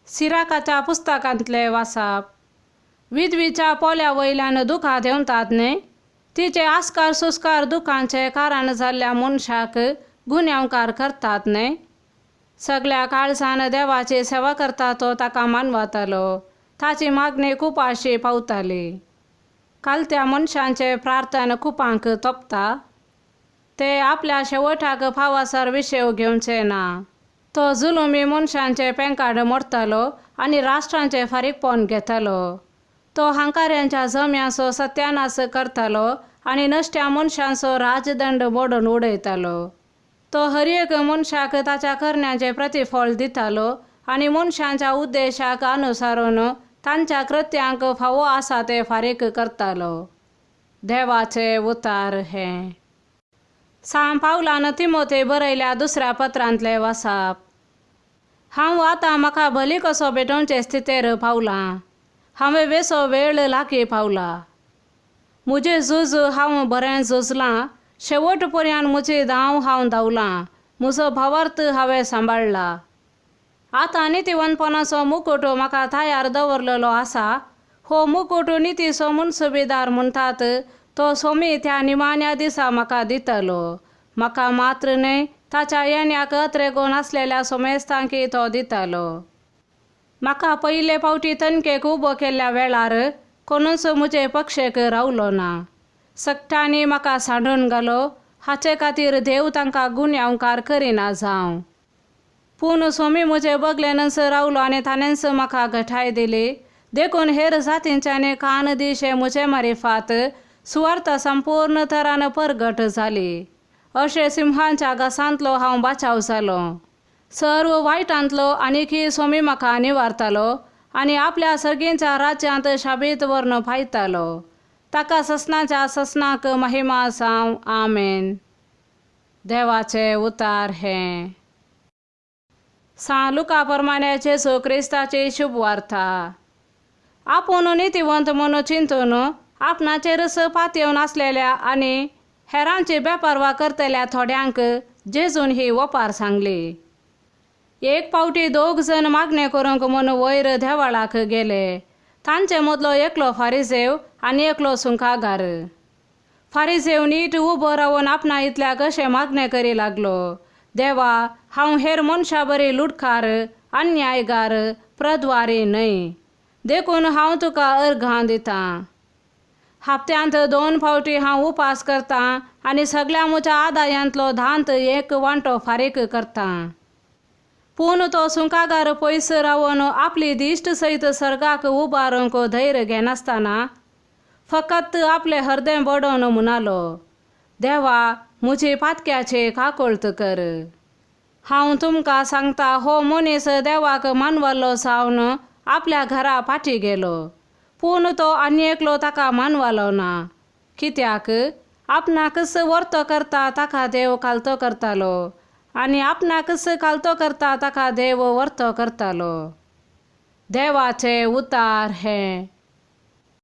सिराकाच्या पुस्तकांतलें वाचप. विधवीच्या पोल्या वयल्यान दुखां देंवतात न्हय? तिचे आस्कार सुस्कार दुखांचे कारण जाल्ल्या मनशाक गुन्यांवकार करतात न्हय? सगल्या काळजान देवाची सेवा करता तो ताका मानवतालो. ताची मागणी कुपाशी पावताली. कालत्या मनशांचे प्रार्थना कुपांक तोपता. ते आपल्या शेवटाक फावासर विशेव घेवचे ना. तो जुलुमी मनशांचे पेंकाड मोडटालो आनी राष्ट्रांचे फारीकपण घेतालो. तो हांकाऱ्यांच्या जम्यांचो सत्यानाश करतालो आनी नश्ट्या मनशांचो राजदंड मोडून उडयतालो. तो हर एक मनशाक ताच्या करण्याचें प्रतिफळ दितालो आनी मनशांच्या उद्देशाक अनुसरून तांच्या कृत्यांक फावो आसा ते फारीक करतालो. देवाचे उतार हें. सांत पावलान तिमोते बरयल्या दुसऱ्या पत्रांतलें वाचप. हांव आतां म्हाका बली कसो भेटोवचे स्थितेर पावलां. हांवें वेसो वेळ लागीं पावला. म्हजें झूज हांव बरें झुजलां. शेवट पर्यंत म्हजी धांव हांव धांवलां. म्हजो भावार्थ हांवें सांबाळ्ळा. आतां नितीवंतपणाचो मुकुट म्हाका तयार दवरलेलो आसा. हो मुकुट नितीचो मुनसुबीदार म्हणटात तो सोमी त्या निमाण्या दिसा म्हाका दितलो. म्हाका मात्र न्हय ताच्या येण्याक अत्रेगून आसलेल्या सोमेस्तांकी तो दितलो. म्हाका पयले फावटी तनकेक उबो केल्ल्या वेळार कोणूच म्हजे पक्षेक रावलो ना. सगट्यांनी म्हाका सांडून घालो. हाचे खातीर देव तांकां गुन्यांवकार करिना जावं. पूण सोमी म्हजे बगलेनच रावलो आनी ताणेंच म्हाका घटाय दिली. देखून हेर जातींच्यानी कान दिशे म्हजे मारिफात सुवार्थ संपूर्ण तरान परगट जाली. अशें सिंहांच्या घासांतलो हांव बाचाव जालो. सर्व वायटांतलो आनीकय सोमी म्हाका निवारतालो आनी आपल्या सर्गींच्या राज्यांत शाबीत व्हरून पायतालो. ताका ससनाच्या ससनाक महिमा जावं. आमेन. देवाचे उतार हें. सांत लुका प्रमाणे जेजू क्रिस्ताची शुभ वार्ता. आपूण नितीवंत म्हणून चिंतून आपणाचेरच पातयेवन आसलेल्या आनी हेरांची बेपारवा करतल्या थोड्यांक जेजून ही ओपार सांगली. एक फावटी दोग जण मागणें करूंक म्हूण वयर देवळाक गेले. तांचे मदलो एकलो फारिजेव आनी एकलो सुंकागार. फारिजेव नीट उबो रावन आपणा इतल्याक अशें मागणें करी लागलो. देवा, हांव हेर मनशा बरी लुटकार, अन्यायगार, प्रद्वारी न्हय. देखून हांव तुका अर्घां दितां. हप्त्यांत दोन फावटी हांव उपास करतां आनी सगल्या म्हज्या आदायांतलो धांत एक वांटो फारीक करतां. पूण तो सुंकागार पयस रावन आपली दिश्ट सयत सर्गाक उबारूंक धैर्य घेनासतना फकत आपलें हरदें बडोवन म्हणालो, देवा, म्हजी पातक्याची काकुळट कर. हांव तुमकां सांगता, हो मनीस देवाक मानवल्लो जावन आपल्या घरा फाटीं गेलो. पूण तो आनी एकलो ताका मानवलो ना. कित्याक आपणाकच वर्तो करता ताका देव खालतो करतालो आनी आपणाकच खालतो करता ताका देव वर्तो करतालो. देवाचे उतार हें.